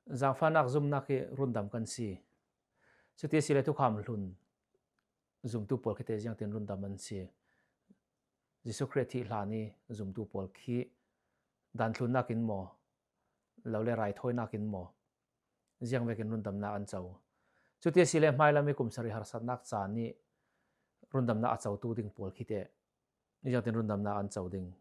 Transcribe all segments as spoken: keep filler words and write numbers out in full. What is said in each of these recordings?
Zangfahnak zumnak hi rundam kan si. Cuti si le thukham hlun zumtu pawl khite ziangtin rundam an si? Jesuh Khrih thih hlan i zumtu pawl khi danthlunnak in maw, lo le raithawinak in maw, ziang vekin rundamnak an co? Cuti si le hmailam i kum sarih harsatnak caan i rundamnak a cotu ding pawl khite ziangtin rundamnak an co ding?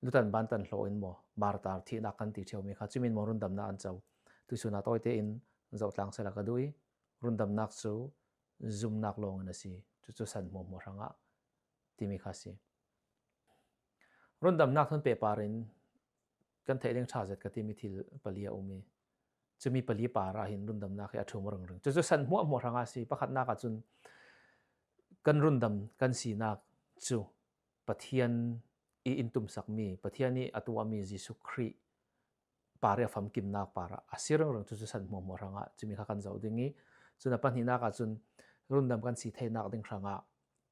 Lutan bantan hlaw in maw, martar thihnak kan ti ṭheu mi kha cumin maw rundamnak an co? Tuisun a tawite in zohtlang sela ka duh i, rundamnak cu zumnak lawngin a si. Cucu san hmuahhmuah hrangah timi kha si. Rundamnak thun pehpar in kan theih ding ṭha zet ka timi thil pali a um i, cumi pali parah hin rundamnak hi a ṭhum ringring. Cucu san hmuahhmuah hrangah si. Pakhatnak ahcun kan rundam kan sinak cu Pathian i in tumsakmi, Pathian i a tuahmi Jesuh Khrih parih a famkimnak parah a si ringring. Cucu san hmuahhmuah hrangah cumi kha kan zoh ding i, cun a pahnihnak ahcun rundam kan si theinak ding hrangah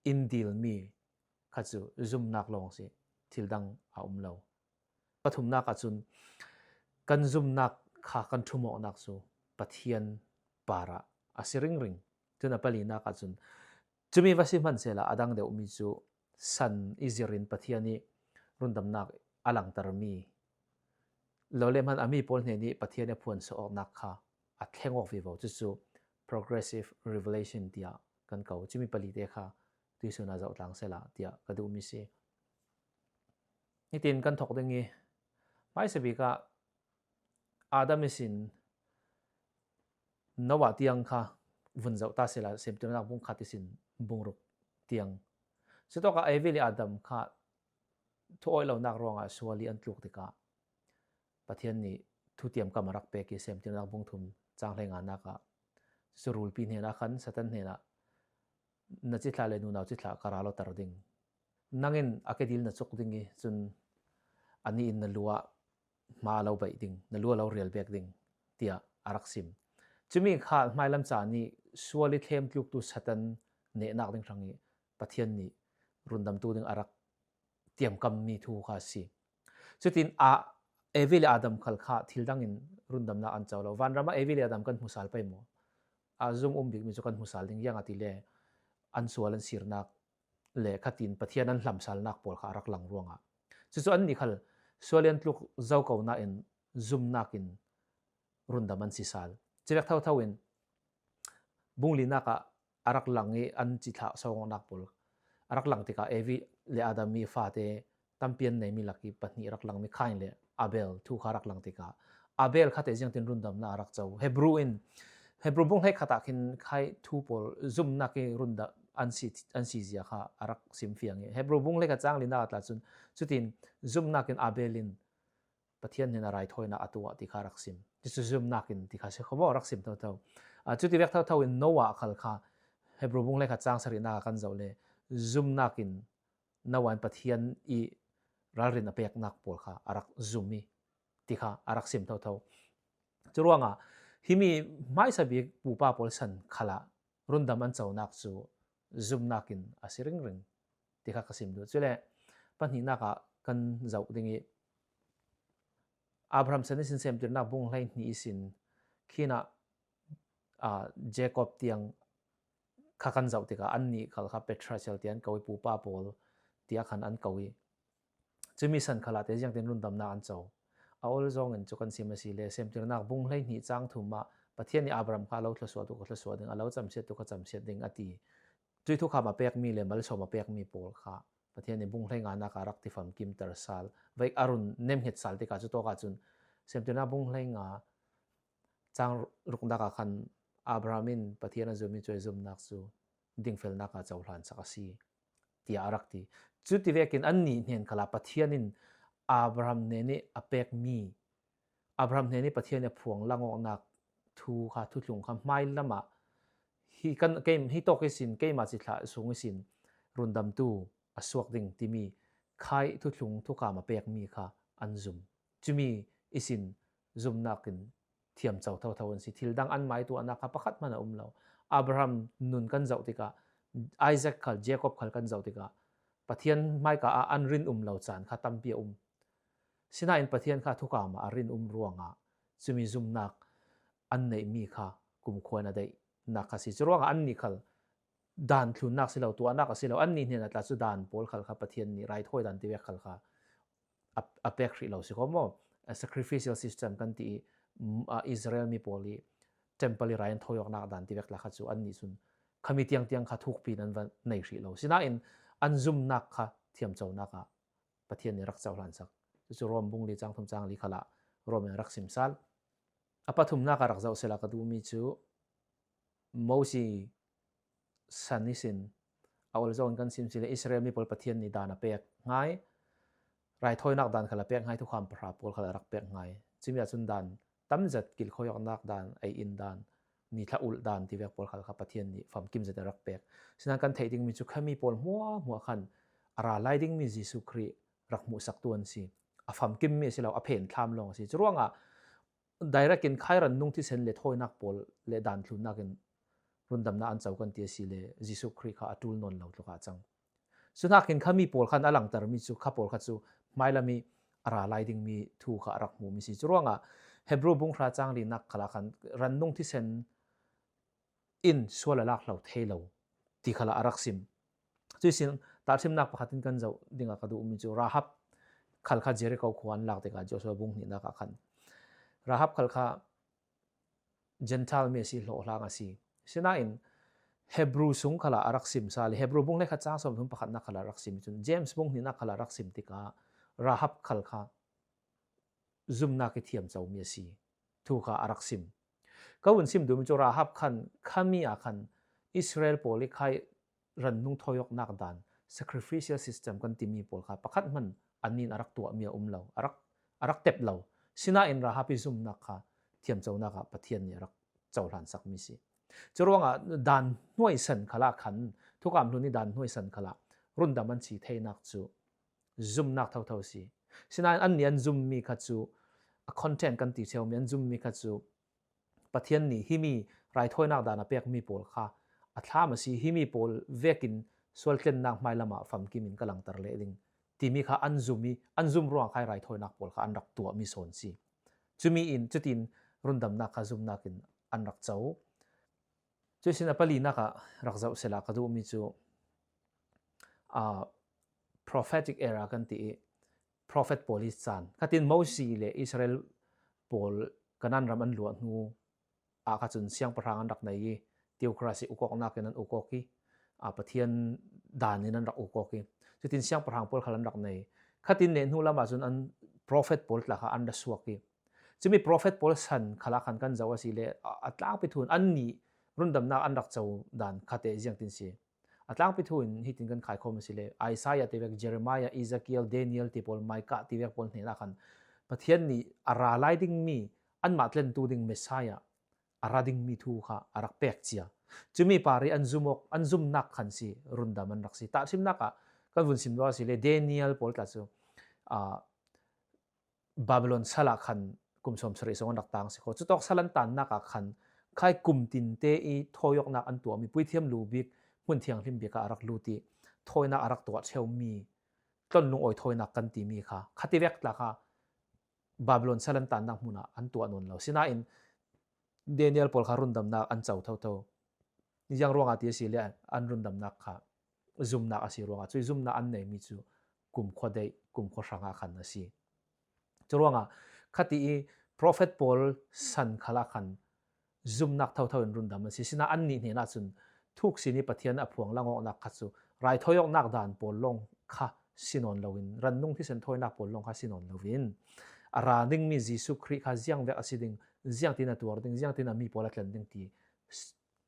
in dilmi kha cu zumnak lawng si, thil dang a um lo. Pathumnak ahcun kan zumnak kha kan ṭhumawknak cu Pathian parah a si ringring. Cun a palinak ahcun cumi va si hmansehla a dang deuhmi cu san i zirin Pathian i rundamnak a langtermi, lo le hman a mi pawl hnen i Pathian i a phuansuah awknak kha a thleng awk vivo. Cucu progressive revelation tiah kan ko. Cumi palite kha tuisun a zohtlang sela tiah ka duhmi si. Nitin kan thawk ding i, hmaisabik ah Adam ihsin Noah tiang kha vun zoh ta sela, Semtirnak bung khat ihsin bung ruk tiang. Cutawkah Evi le Adam kha thu awih lonak ruangah sual i an tluk tikah Pathian nih thutiam kam a rak pek i, Semtirnak bung thum cang hleinganak ah, cu rulpi hnenah khan Satan hnenah, "Na cithlah le nunau cithlah ka ral awter ding. Nangin a kedil na cuk ding i cun anih in na lu ah hma a lo baih ding, na lu a lo rial bek ding," tiah a rak sim. Cumi kha hmailam caan i sual i thlem tluktu Satan nehnak ding hrang i Pathian nih rundamtu ding a rak tiamkammi thu kha a si. Cutin a Evi le Adam khal kha thil dangin rundamnak an co lo. Vanram ah Evi le Adam kan hmu sal pei maw? A zum um bikmi cu kan hmu sal ding, ziangahtile an sual an sirnak le khatin Pathian an hlamsalnak pawl kha a rak lang ruangah. Cucu annih khal sual i an tluk zo ko nain zumnak in rundam an si sal. Civek thotho in bung linak ah a rak lang i an cithlah sawngawknak pawl a rak lang tikah Evi le Adam i fate tampi an neimi lak i pahnih a rak langmi Kain le Abel thu kha a rak lang tikah Abel kha te ziangtin rundamnak a rak co? Hebru in, Hebru bung hleikhat ah khin khai thu pawl zumnak i rundam an si, an si zia kha a rak sim fiang i, Hebru bung hleikhat cang linak ah tla cun cutin zumnak in Abel in Pathian hnen a raithawinak a tuah ti kha a rak sim. Cucu zumnak in ti kha si kho maw, a rak sim thotho. Ah, cuti vek thotho in Noah khal kha Hebru bung hleikhat cang sarihnak ah kan zoh le zumnak in Noah in Pathian i ralrin a peknak pawl kha a rak zum i ti kha a rak sim thotho. Curuangah himi hmaisabik pupa pawl san khalah rundam an conak cu zumnak in a si ringring ti kha ka sim duh. Cule pahnihnak ah kan zoh ding i, Abraham san ihsin Semtirnak bung hleihnih ihsin khinah, aa, Jacob tiang kha kan zoh tikah annih khal kha patriarchal tiah an ko i, pupa pawl tiah khan an ko i, cumi san khalah te ziangtin rundamnak an co? A ol zawngin cu kan sim a si le, Semtirnak bung hleihnih cang thum ah Pathian nih Abraham kha a lo thluasuah tu ka thluasuah ding, a lo camsiat tu ka camsiat ding a ti. Cuih thukham a pekmi le malsawm a pekmi pawl kha Pathian nih bung hleinganak ah rak tifamkimter sal, vaik a run nemhnget sal tikah cu tawkah cun Semtirnak bung hleinga cang ruknak ah khan Abraham in Pathian a zummi cuai zumnak cu dingfelnak ah cohlansak a si, tiah a rak ti. Cuti vekin annih hnen khalah Pathian in Abraham hnen i a pekmi, Abraham hnen i Pathian i a phuang langawknak thu kha, thuthlung kha hmailam ah hi kan, kei, hi tawk ihsin, keimah cithlah sung ihsin rundamtu a suak ding timi khai thuthlung thukham a pekmi kha an zum. Cumi ihsin zumnak in thiam co thotho an si. Thil dang an mai tuahnak kha pakhat hmanh a um lo. Abraham nun kan zoh tikah, Isaac khal, Jacob khal kan zoh tikah Pathian hmaika ah an rin um lo caan kha tampi a um. Sinain Pathian kha thukham ah a rin um ruangah cumi zumnak an neih mi kha kumkhua in a daihnak kha si. Curuangah annih khal dan thlunnak si lo, tuahnak a si lo, annih hnenah tla cu dan pawl khal kha Pathian nih raithawi dan tivek khal kha a, a pek hrih lo si kho maw? A sacrificial system kan ti i, mm, a Israel mi pawl i temple i rai an thawi awknak dan tivek tla kha cu annih cun khami tiangtiang kha thukpi in an va nei hrih lo. Sinain an zumnak kha thiamconak ah Pathian nih rak cohlansak. Cucu Rom bung li cang thum cang li khalah Rom in rak sim sal. A pathumnak a rak zoh sela ka duhmi cu Mosi san ihsin a ol zong in kan sim si le Israel mi pawl Pathian nih dan a pek hngai, raithawinak dan khal a pek hngai, thukham pahra pawl khal a rak pek hngai. Cumi ahcun dan tamzat kilkhawi awknak dan, ei in dan, ni thla ulh dan tivek pawl khal kha Pathian nih famkim zet a rak pek. Sinan kan theih dingmi cu khami pawl hmuahhmuah khan a ra lai dingmi Jesuh Khrih rak hmuhsak tuan si. A famkimmi a si lo, a phen thlam lawng a si. Curuangah direct in khai rannung thisen le thawinak pawl le dan thlunnak in rundamnak an co kan ti a si le Jesuh Khrih kha a ṭul nawn lo tluk ah a cang. Cu hnakin khami pawl khan a langtermi cu kha pawl kha cu hmailam i a ra lai dingmi thu kha a rak hmumi si. Curuangah Hebru bung hra cang linak khalah khan rannung thisen in sual a lak hlo thei lo ti khalah a rak sim. Cuihsin tahṭhimnak pakhat in kan zoh dingah ka duhmi cu Rahab khal kha Jericho khua an lak tikah Joshua bung hnihnak ah khan Rahab khal kha Gentile mi a si, hlawhhlang a si. Sinain Hebru sung khalah a rak sim sa le Hebru bung hleikhat cang sawmthum pakhatnak khalah a rak sim cun James bung hnihnak khalah a rak sim tikah Rahab khal kha zumnak i thiamcomi a si. Thu kha a rak sim. Ka vun sim duhmi cu Rahab khan khami ah khan Israel pawl i khai rannung thawiawknak dan, sacrificial system kan timi pawl kha pakhat hman annih in a rak tuahmi a um lo, a rak, a rak tep lo. Sinain Rahab i zumnak kha thiamconak ah Pathian nih a rak cohlansakmi si. Curuangah dan hnuai san khalah khan, thukam hlun i dan hnuai san khalah rundam an si theinak cu zumnak thotho si. Sinain annih an zummi kha cu a content kan ti cheumi an zummi kha cu Pathian nih himi raithawinak dan a pekmi pawl kha a thlam a si, himi pawl vekin sualtlennak hmailam ah famkim in ka langter leh ding timi kha an zum i an zum ruang kha i raithawinak pawl kha an rak tuahmi sawn si. Cumi in cutin rundamnak kha zumnak in an rak co. Cuihsin a palinak ah rak zoh sela ka duhmi cu, aa, prophetic era kan ti i, prophet pawl i caan. Khatin Mosi le Israel pawl Kanaan ram an luah hnu ah kha cun siangpahrang an rak nei i, theocracy ukawknak in an ukawk i, aa, Pathian dan in an rak ukawk i, cutin siangpahrang pawl khal an rak nei. Khatin neh hnu lam ah cun an prophet pawl tla kha an ra suak i, cumi prophet pawl san khalah khan kan zoh a si le, a, a tlangpi thu in annih rundamnak an rak co dan kha te ziangtin si. A tlangpi thu in hitin kan khaikhawm a si le, Isaiah tivek, Jeremiah, Ezekiel, Daniel ti pawl, Micah tivek pawl hnenah khan Pathian nih a ra lai dingmi, anmah tlentu ding Messiah a ra dingmi thu kha a rak pek cia. Cumi par i an zum awk, an zumnak khan si, rundam an rak si. Tahṭhimnak ah kan vun sim lua a si le, Daniel pawl tla cu, aa, Babylon sal ah khan kum sawmsarih sawng an rak tang si kho. Cutawk sal an tannak ah khan khai kum tinte i thawiawknak an tuahmi puithiam lu bik, hmun thianghlim bik ah a rak lut i thawinak a rak tuah ṭheumi tlonlung awi thawinak kan timi kha khativek tla kha Babylon sal an tannak hmun ah an tuah nawn lo. Sinain Daniel pawl kha rundamnak an co thotho. Ziang ruangah ti a si le an rundamnak kha zumnak a si ruangah, cui zumnak an neimi cu kumkhua deih, kumkhua hrangah khan a si. Curuangah khati i prophet pawl san khalah khan zumnak thotho in rundam an si. Sinain annih hnenah cun thuk sin i Pathian a phuang lang awknak kha cu raithawi awknak dan pawl lawng kha si nawn loin, rannung thisen thawinak pawl lawng kha si nawn loin, a ra dingmi Jesuh Khrih kha ziang vek a si ding, ziangtin a tuar ding, ziangtin a mi pawl a tlen ding ti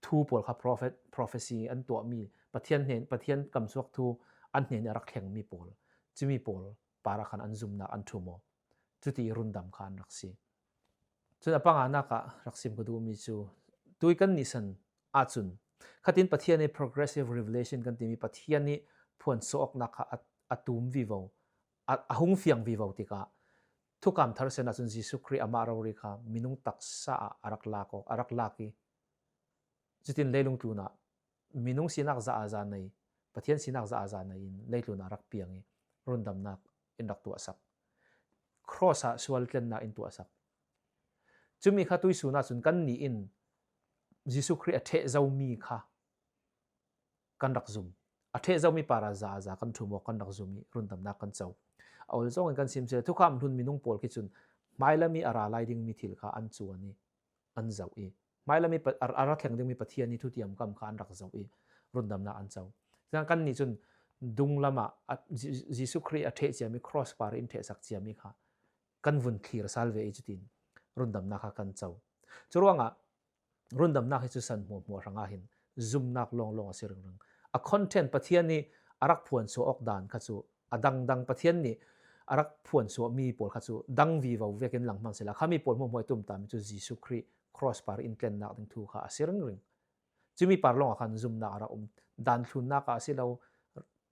thu pawl kha prophet, prophecy an tuahmi, Pathian hnen, Pathian kamsuak thu an hnen i a rak thlengmi pawl, cumi pawl parah khan an zumnak an ṭhum aw. Cuti rundam kha an rak si. Cun a panganak ah rak sim ka duhmi cu tui kan nihsan ahcun khatin Pathian i progressive revelation kan timi Pathian i phuansuah awknak kha a, a tum vivo, a, a hung fiang vivo tikah thukam thar sen ahcun Jesuh Khrih amah rori kha minung taksa ah a rak lak awk, a rak lak i cutin leilung tlunah minung sinak za a za nei, Pathian sinak za a za nei in leitlun ah rak piang i rundamnak in rak tuahsak. Cross ah sual tlennak in tuahsak. Cumi kha tuisun ah cun kannih in Jesuh Khrih a ṭheh zomi kha kan rak zum. A ṭheh zomi par ah za a za kan ṭhum awk, kan rak zum i rundamnak kan co. A ol zongin kan sim seh, thukham hlun minung pawl khi cun hmailam i a ra lai dingmi thil kha an cuan i an zoh i, hmailam i pa-, a, a ra thleng dingmi Pathian i thutiam kam kha an rak zoh i rundamnak an co. Cun kannih cun dunglam ah a, Je-, Jesuh Khrih a ṭheh ciami, cross par i in ṭhehsak ciami kha kan vun thlir sal ve i cutin rundamnak kha kan co. Curuangah rundamnak hi cu san hmuahhmuah hrangah hin zumnak lawnglawng a si ringring. A content, Pathian i a rak phuansuah awk dan kha cu a dangdang, Pathian nih a rak phuansuahmi pawl kha cu dang vivo vekin lang hmang sila, khami pawl hmuahhmuah i tumtami cu Jesuh Khrih cross par in tlennak ding thu kha a si ringring. Cumi par lawngah khan zumnak a rak um. Dan thlunnak ah a si lo,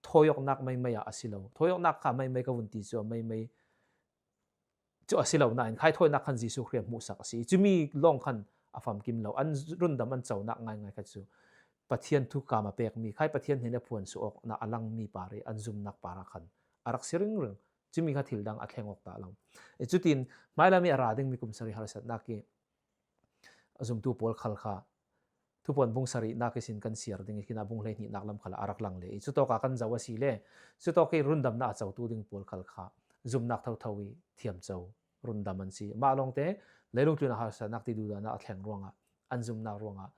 thawiawknak maimai ah a si lo. Thawiawknak kha maimai ka vun ti cu a maimai cu a si lo nain, khai thawinak khan Jesuh Khrih a hmuhsak a si. Cumi lawng khan a famkim lo. An rundam, an conak ngaingai kha cu Pathian thukam a pekmi, khai Pathian hnen a phuansuah awknak a langmi par i an zumnak par ah khan a rak si ringring. Cumi kha thil dang a thleng awk ta lo. I cutin hmailam i a ra dingmi kum sarih harsatnak i a zumtu pawl khal kha Thupuan bung sarihnak ihsin kan siar ding i khin ah bung hleihnihnak lam khal ah a rak lang le i cutawk ah kan zoh a si le, cutawk i rundamnak a cotu ding pawl khal kha zumnak thotho i thiamco rundam an si. Mah lawngte leilung tlun a harsatnak ti duhdanah a thleng ruangah, an zumnak ruangah,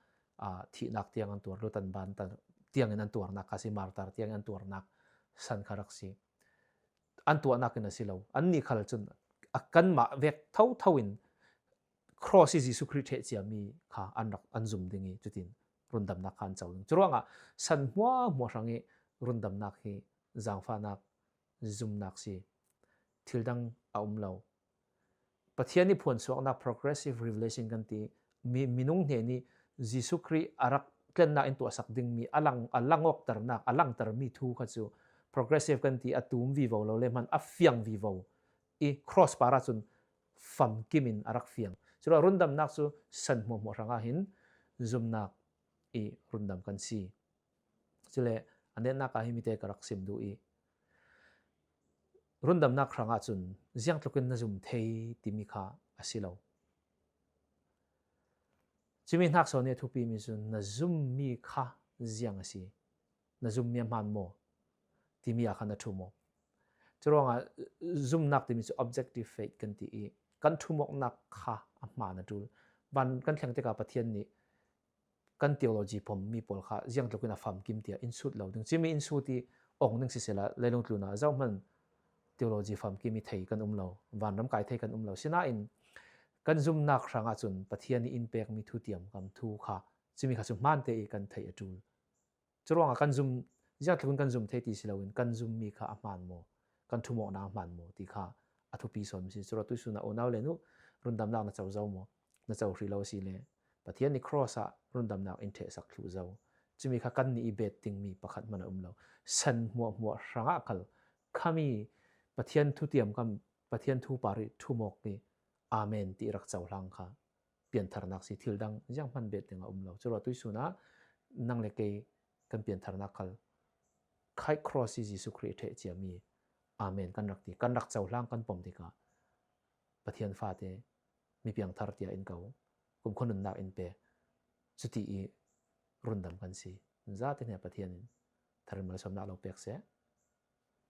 aa, thihnak tiang an tuar, lutan ban tan tiangin an tuarnak kha si, martar tiangin an tuarnak san kha rak si. An tuahnak in a si lo. Annih khal cun a kanmah vek thotho in cross i Jesuh Khrih ṭheh ciami kha an rak, an zum ding i cutin rundamnak kha an co ding. Curuangah san hmuahhmuah hrang i rundamnak hi zangfahnak, zumnak si. Thil dang a um lo. Pathian i phuansuaknak, progressive revelation kan ti, mi, minung hnen i Jesuh Khrih a rak tlennak in tuahsak dingmi a lang, a lang awkternak, a langtermi thu kha cu progressive kan ti, a tum vivo lo le hman a fiang vivo i cross par ah cun famkim in a rak fiang. Curuangah rundamnak cu san hmuahhmuah hrangah hin zumnak i rundam kan si. Cule a netnak ah hi mite ka rak sim duh i, rundamnak hrangah cun ziangtluk in na zum thei timi kha a si lo. Cumi hnak sawn i a thupimi cun na zummi kha ziang a si, na zummi a hmaan maw timi ah khan a ṭhu maw. Curuangah zumnak timi cu objective faith kan ti i kan ṭhumawknak kha a hmaan a ṭul. Van kan thleng tikah Pathian nih kan theology pommi pawl kha ziangtluk in a famkim tiah in sut lo ding. Cumi in sut i ong ding sisehla, leilung tlun ah zohhmanh theology famkim i thei kan um lo, vanram kai thei kan um lo. Sinain kan zumnak hrangah cun Pathian i in pekmi thutiam kam thu kha, cumi kha cu hmaan te i kan theih a ṭul. Curuangah kan zum, ziangtluk in kan zum thei ti si loin kan zummi kha a hmaan maw, kan ṭhumawknak a hmaan maw ti kha a thupi sawn si. Curuangah tuisun ah unau le nu, rundamnak na co zo maw? Na co hrih lo a si le, Pathian nih cross ah rundamnak in ṭhehsak thluh zo. Cumi kha kannih i bet dingmi pakhat hmanh a um lo. San hmuahhmuah hrangah khal khami Pathian thutiam kam, Pathian thu par i ṭhumawk i amen ti rak cohlang kha piantharnak si, thil dang zianghman bet ding a um lo. Curuangah tuisun ah nang le kei kan piantharnak khal khai cross i Jesuh Khrih ṭheh ciami amen kan rak ti, kan rak cohlang kan pom tikah Pathian fate, mi piangthar tiah in ko, kumkhua nunnak in pe, cuti i rundam kan si. Zate hnen Pathian in tharin malsawmnak lo pek seh.